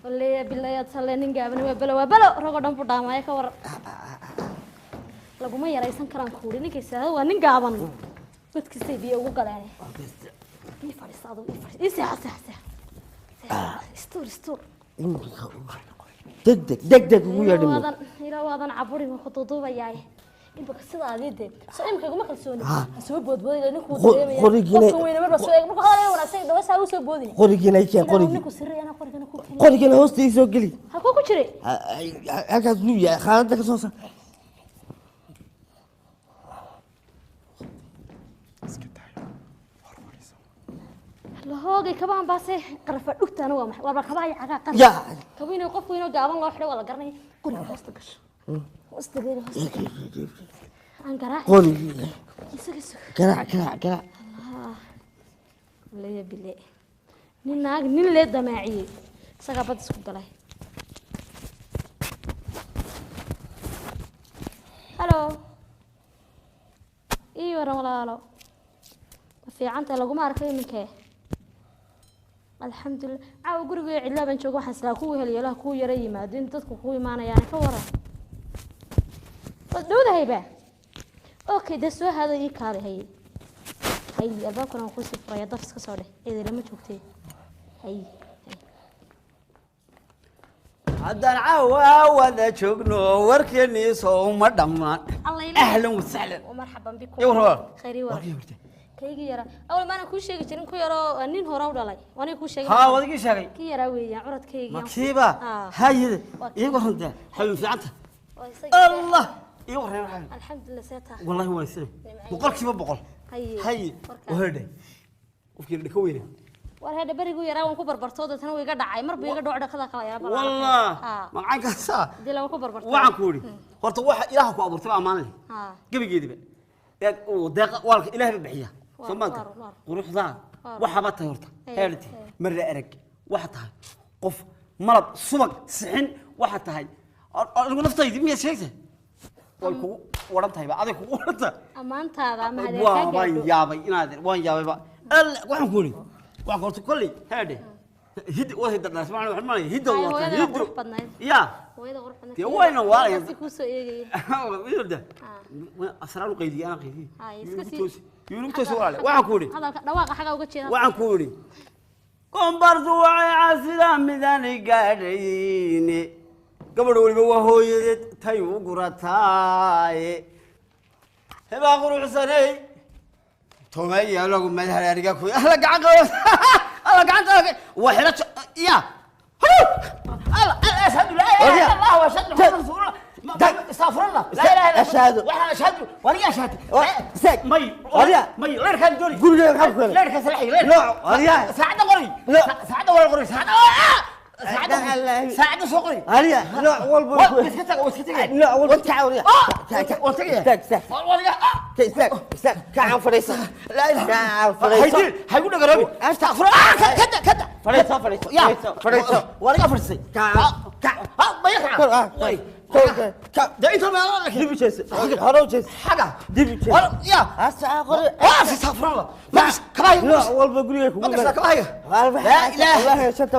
Wallaahi billahi aad saleen nin gaaban waa balo, waa balo rogo dhan buu dhaamaya ka waran. Laguma yaraysan karaan kuuri ninkay saado waa nin gaaban. Godkiisay biyo ugu galeen. Ii fadhiisa adigu, ii fadhiisa. Ii seexa, seexa, seexa. Seexa. Istuur, istuur. Deg deg deg deg ugu yeedhi. Ilaa waadan caburin, waan ku duuduubayaa. Imika sida adii dee soo imika iguma kalsooni. Soo boodboodaya ninkuu dareemaya. Qorigiina- Qofka weyne marba soo eeg markuu hadalaya wanaagsan dhawa saa u soo boodin. Qorigiina i keen. Ilaa qorigii ninku sirri anaa qorigana ku keenay. Qorigiina hoosta ii soo geli. Halkuu ku jiray? Halkaas buu yahay, khaanada ka soo saar. Iska daayo, hor fadhiiso. Lahoogay kabahan baase qarafa dhugtaana waa maxay? Warba kabaha iyo cagaa qaraf. Ya. Kabo inuu qofku inuu gaaban loo xidho waa la garanaya. Qoriga hoosta gasho. Hoosta geli, hoosta. Aan garaac. Qorigii. Isaga sug. Garaac, garaac, garaac. Leeya bile. Nin naag nin lee damaaciyey. Isagaa bad isku galay. Halo. Ii waran walaalo. Ma fiican tahay, laguma arkay iminkee. Alxamdulilah. Caawa guriga cidlaa baan jooga, waxaan islaa kugu heliyo ilaah kuu yara yimaado in dadku kuu imaanayaan ka waran. Waad dhowdahayba. Okay, dee soo haado ii kaali haye. Hay, albaabkana waan kuusii furaya, daf iska soo dheh. Eeday lama joogtee. Hay. Hay. Haddaan caawa wada joogno warkeennii soo uma dhammaan. Allah ilaah. Ahlan wasahlan. Marxaban bikum. Iyo warwar. Khayri War waran. kii horte. Kaygii yaraa. Awal maana kuu sheegi jirin ku yaroo nin hore u dhalay. Waanay kuu sheegay. Haa, waad igii sheegay. Kii yaraa weeyaan curadkaygii. Makiiba. Ah. Hayide. Waa kii. Iiga warrantaa, xabib fiicanta. Waa isagii. Allah, iiga warran xabib. Alxamdulilah, see taa. Wallahi waan sinay. Nimco. 100%. Haye. Haye. Warkaa. Waherdhe qofkii dhaka weyne. War hadha berigu yaraa waan ku barbartoo deetana wuu iga dhacay, marba iga dhaco dhakada kala yaaba. Wallah. Haa. Magacaankaasa. Dee lama ku barbartoo. Waxaan ku idhi horta waxa ilaaha ku abuurtay baa ammaan leh. Haa. Gebigeediba eeg uu deeqa waalka ilaahay ba bixiya. Waar, soo maanta waar, waar. quruxdaa Waar. waxaaba tahay horta. Hey, heelti hey. marla arag waxa tahay qof malab subag sixin waxa tahay. Anigu naftaydi miyaad sheegtay way kugu waran tahayba, aday kugu waran tahay. Ammaantaada ama hadee waa kaa waan gaadho. Yaabay inaad waan yaabayba. Waxaan ku idhi waxaan horta kolley heedhe hidda waa hidda dhalas macna waxaan malaya hidda Ay, waa hooyada hiddo. Qurux badnayd. Ya. Hooyada qurux badnayd. Dee wayna waalaya. Si kuu soo eegaya. Wiilda. Ah. Asraan u qaydiyay, anaa qaydiyay. Ay, iska sii. Yuunug toosi walaale. Waxaan ku idhi Hadalka dhawaaqa xagaa uga jeeda. Waxaan ku idhi kombartu waxay casida midaanay gaadhayne, gabadh weliba waa hooyadeed tay u gurataaye, hebaa quruxsanay tomaya lagu madharaariga ku alla gacan qabo, alla gacanta waa xila ya alla alla ashhadu laa ilaaha illa allah wa ashhadu anna muhammadan rasuulullah. Astaghfirullah, laa ilaaha illa Ashhadu. Waxaan ashhadu waniga ashhadu. Istaag. May. Waryaa. May leerkaan dooni. Gurigeyga maxaa ku keenay? Leerkaan salaxay leer. Nooc, waryaa. Saacadda qoray. Nooc. Saacadda wala qoray, saacadda saacadda saacadda soo qoray. Haliya, nooc walba. Waa iska tag, waa iska tagay. Nooc walba kaca waryaa. Ah! Kac, kac. Waan tagaya. Istaag, istaag. Waniga Istaag, istaag. Kacan fadhiiso. Laa ilaaha. Kacan fadhiiso. Haydin haygu dhagaroobi. Astaghfirullah, kada kada. Fadhiiso, fadhiiso. Ya. Fadhiiso, fadhiiso. Waniga fadhiisay. Kac, kac. Ha maya kaca. Kor, ah, Way. kor, kor, kac. Dee inta meelo Dib u jeeso. Hore u jeeso. Xaga. Dib u jeeso. Hore ya. Asa, qori. Waa astaghfirullah, ma kabahayga. Nooc walba guriga kugu Ma gashaa kabahayga? Laa Laa ilaaha. ilaaha. Shanta.